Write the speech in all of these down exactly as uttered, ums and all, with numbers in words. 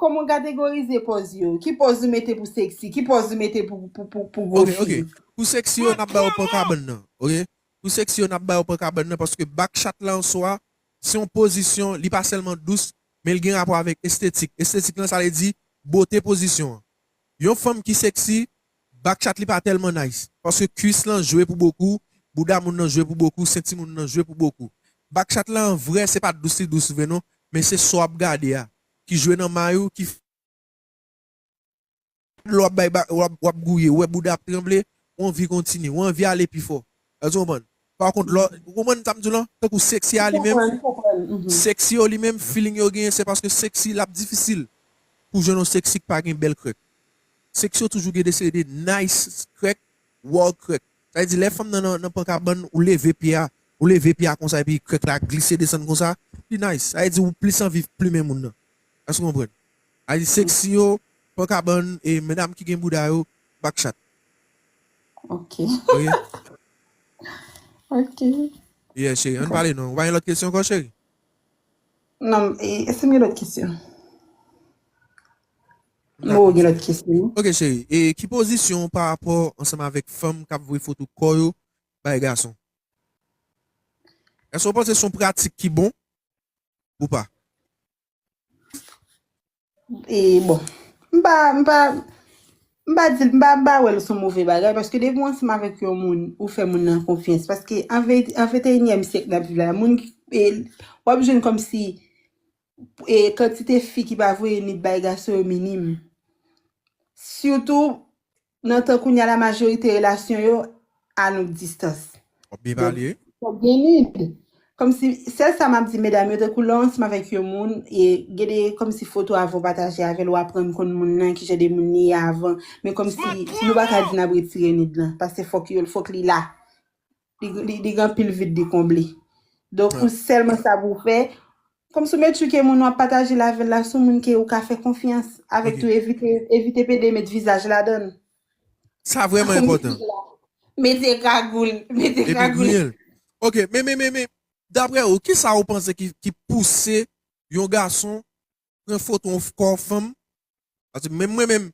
Kòman w kategorize pòz yo? Ki pòz ou mete pou seksi? Ki pòz ou mete pou, pou, pou, pou gwo fi? Ok, ok. Pou seksi yo, n ap ba yo pan kabann nan. Ok? Pou seksi yo, n ap ba yo pan kabann nan paske back chat la an swa, se yon pozisyon, li pa sèlman dous, men l gen rapò avèk estetik. Estetik lan, sa vle di bote pozisyon an. Yon fanm ki seksi, back chat li pa tèlman nice. Paske kwis lan jwe pou bokou, bouda moun nan jwe pou bokou, senti moun nan jwe pou bokou. Back chat lan an vrè, se pa dous li dous vre non, men se sa w ap gade a. Ki jwe nan may ou, ki lè w ap bay ba- w ap, w ap gouye, ou wè bouda ap tranble, ou anvi kontinye, ou anvi ale pi fò. Èske w konprann? Pa kont, lè w konprann sa m di w lan, tankou seksi a li menm, seksi yo li menm, feeling yo genyen, se paske seksi l ap difisil pou jwenn yon seksi ki pa gen bèl krèk. Seksi yo toujou gen de seri de nice krèk, wow krèk. Sa vle di, lè fanm nan nan, nan pan kabann, ou leve pye a, ou leve pye a konsa, epi krèk la glise desann konsa, li nice. Sa vle di, ou plis anvi plimen moun nan. Èske w konprann? Sa vle di, seksi yo, pan kabann, e medam ki gen bouda yo, back chat. Ok. Ok. Ok. Yeah, cheri, ann pale non. Ou pa gen lòt kesyon ankò, cheri? Non, e, èske m gen lòt kesyon? Bon, ou gen lòt kesyon? Ok, cheri. E ki pozisyon w pa rapò ansanm avèk fanm k ap voye foto kò yo bay gason? Èske w panse se yon pratik ki bon ou pa? E bon, m pa, m pa, m pa di, m pa, m pa wè l se yon move bagay, paske depi w ansanm avèk yon moun, ou fè moun nan konfyans. Paske an ve- an venteyinyèm syèk n ap viv la, moun ki, e, w ap jwenn kòmsi, e, kantite fi ki pa voye nude bay gason yo minim. Sitou, nan tan kounye a la, majorite relasyon yo a long distans. W ap byen pale. Fòk gen nude. Kòmsi, sèl sa m ap di medam yo, tankou lè w ansanm avèk yon moun, e gen de kòmsi foto avan w pataje avè l, w aprann konn moun nan, kijan de moun li ye avan. Men kòmsi, nou pa ka di n ap retire nude lan, paske fòk yo, fòk li la. Li, li, li gen anpil vid li konble. Donk, ou sèlman sa pou w fè, kòmsi w met chouke moun w ap pataje l avè l la, se yon moun ke ou ka fè konfyans. Avèk tou, evite, evite pede met vizaj ladan l. Sa vrèman enpòtan. Mete kagoul, mete kagoul. Epi griyen l. Ok, men, men, men, men, daprè ou, kisa ou panse ki, ki pouse yon gason pran foto yon kò fanm? Paske menm mwen menm,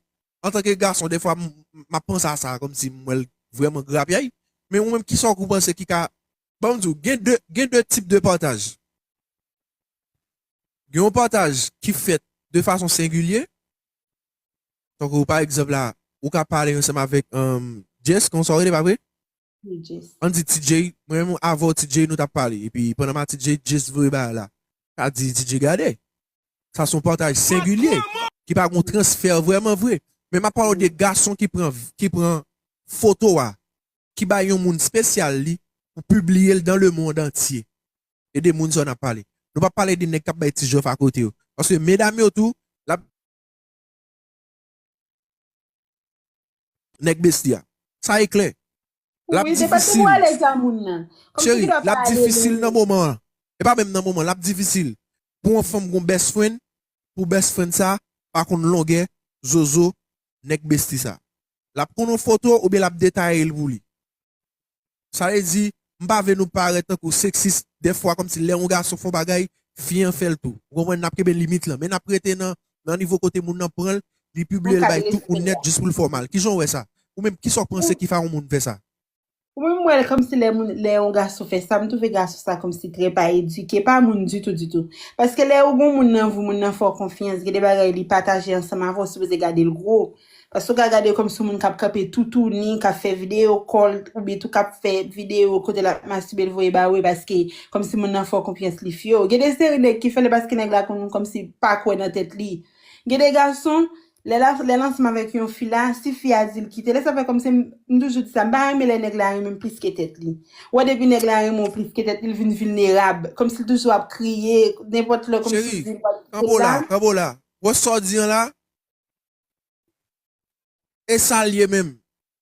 antanke gason, defwa m, m ap panse a sa, kòmsi m wè l vrèman grapyay. Men ou menm, kisa ou panse ki ka, ban m di w, gen de, gen de tip de pataj. Gen yon pataj ki fèt de fason sengilye. Tankou, pa egzanp la, ou ka pale ansanm avèk, um, Jess, konsa w rele, pa vre? Wi, Jess. Ann di T J, mwen menm avè w, T J, nou t ap pale. Epi, pandan m a T J, Jess voye bagay la. Sa di, T J, gade. Sa se yon pataj sengilye, ki pa gen yon transfè vrèman vre. Men m ap pale w de gason ki pran, ki pran foto a, ki bay yon moun espesyal li pou pibliye l dans le monde entier. E de moun sa yo n ap pale. Nou p ap pale de nèg k ap bay ti jòf akote yo. Paske medam yo tou, l ap nèg besti a. Sa e klè. L ap difisil. Cheri, l ap difisil nan moman an. E pa menm nan moman, l ap difisil pou yon fanm gon best friend, pou best friend sa pa konn longè zozo nèg besti sa. L ap konn yon foto oubyen l ap detaye l pou li. Sa vle di, m pa vle nou parèt tankou seksis, dèfwa kòmsi lè yon gason fè yon bagay, fi an fè l tou. Ou konprann, n ap kenbe limit lan. Men n ap rete nan, nan nivo kote moun nan pran l, li pibliye l bay tout moun nèt jis pou l fè w mal. Kijan w wè sa? Ou menm, kisa w panse ki fè yon moun fè sa? Ou menm, m wè l kòmsi lè moun, lè yon gason fè sa, m twouve gason sa kòmsi trè pa edike, pa moun ditou, ditou. Paske lè ou gon moun nan vi w, moun nan fè w konfyans, gen de bagay li pataje ansanm avè w, ou sipoze gade l gwo. Paske w ka gade kòmsi yon moun k ap kanpe toutouni, k ap fè videyo kò l, oubyen tou k ap fè videyo kote l ap mastibe l voye ba ou, e paske kòmsi moun nan fè w konfyans li fye w. Gen de seri nèg ki fè l e paske nèg la konn kòmsi pa kwè nan tèt li. Gen de gason, lè l a, lè l ansanm avèk yon fi la, si fi a di l kite, lè sa fè kòmsi m, m toujou di sa, m pa renmen lè nèg la renmen m plis ke tèt li. Ou wè depi nèg la renmen w plis ke tèt li, l vin vilnerab. Kòmsi l toujou ap kriye, nenpòt lè kòmsi l di l pral kite l la. Kanbo la, kanbo la. Wè sa w di an la? E sa l ye menm.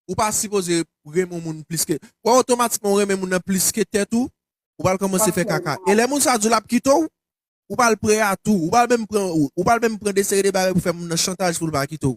Ou pa sipoze renmen yon moun plis ke, wè otomatikman ou renmen moun nan plis ke tèt ou, ou pral kòmanse fè kaka. E lè moun sa di w l ap kite w, ou pral prè a tou. Ou pral menm pran, ou, ou pral menm pran de seri de bagay pou fè moun nan chantaj pou l pa kite w.